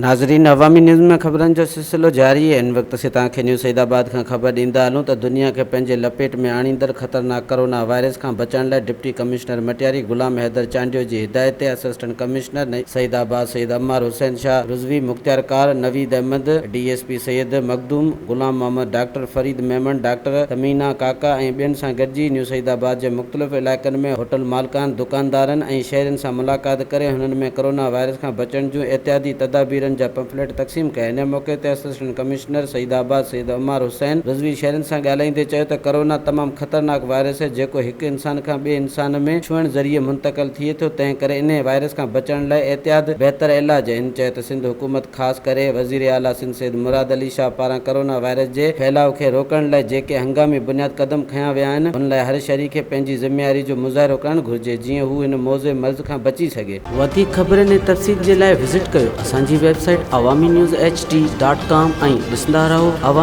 ناظرين عوامي نيوز ۾ خبرن جو سلسلو جاري آهي هن وقت اسين توهان کي نيو سعيد آباد کان خبر ڏيندا هلون ته دنيا کي پنهنجي لپيٽ ۾ آڻيندڙ خطرناڪ ڪرونا وائرس کان بچڻ لاء ڊپٽي ڪمشنر مٽياري غلام حيدر چانڊيو جي هدايت تي assistant commissioner Saeedabad Syed Ammar Hussain Shah Rizvi مختيارڪار Naveed Ahmed D S P Syed Makhdoom Ghulam Muhammad doctor Farid Memon doctor Samina Kaka ۽ ٻين سان گڏجي نيو سعيد آباد جي مختلف علائقن ۾ هوٽل مالڪان دڪاندارن ۽ شهرين سان ملاقات ڪري هنن ۾ ڪرونا وائرس کان بچڻ جون احتياطي تدابيرن جا پمفليٽ تقسيم ڪيا. ان موقعي تي اسسٽنٽ ڪمشنر سعيد آباد سيد عمار حسين رضوي شهرين سان ڳالهائيندي چيو ته ڪرونا تمام خطرناڪ وائرس آهي جيڪو هڪ انسان کان ٻئي انسان ۾ ڇهڻ ذريعي منتقل ٿئي ٿو تنهن ڪري انهي وائرس کان بچڻ لاء احتياط بهتر علاج آهي. هن چيو ته سنڌ حڪومت خاص ڪري وزير اعليٰ سنڌ سيد مراد علي شاهه پاران ڪرونا وائرس جي ڦهلاء کي روڪڻ لاء جيڪي هنگامي بنياد قدم کنيا ويا آهن ان لاء هر شهري کي پنهنجي ذميواري جو مظاهرو ڪرڻ گهرجي جيئن هو هن موذي مرض کان بچي سگهي. وڌيڪ خبرن ۽ تفصيل جي لاء وزٽ ڪيو اسان جي website Awami news H D dot com ۽ ڏسندا رهو عوامي.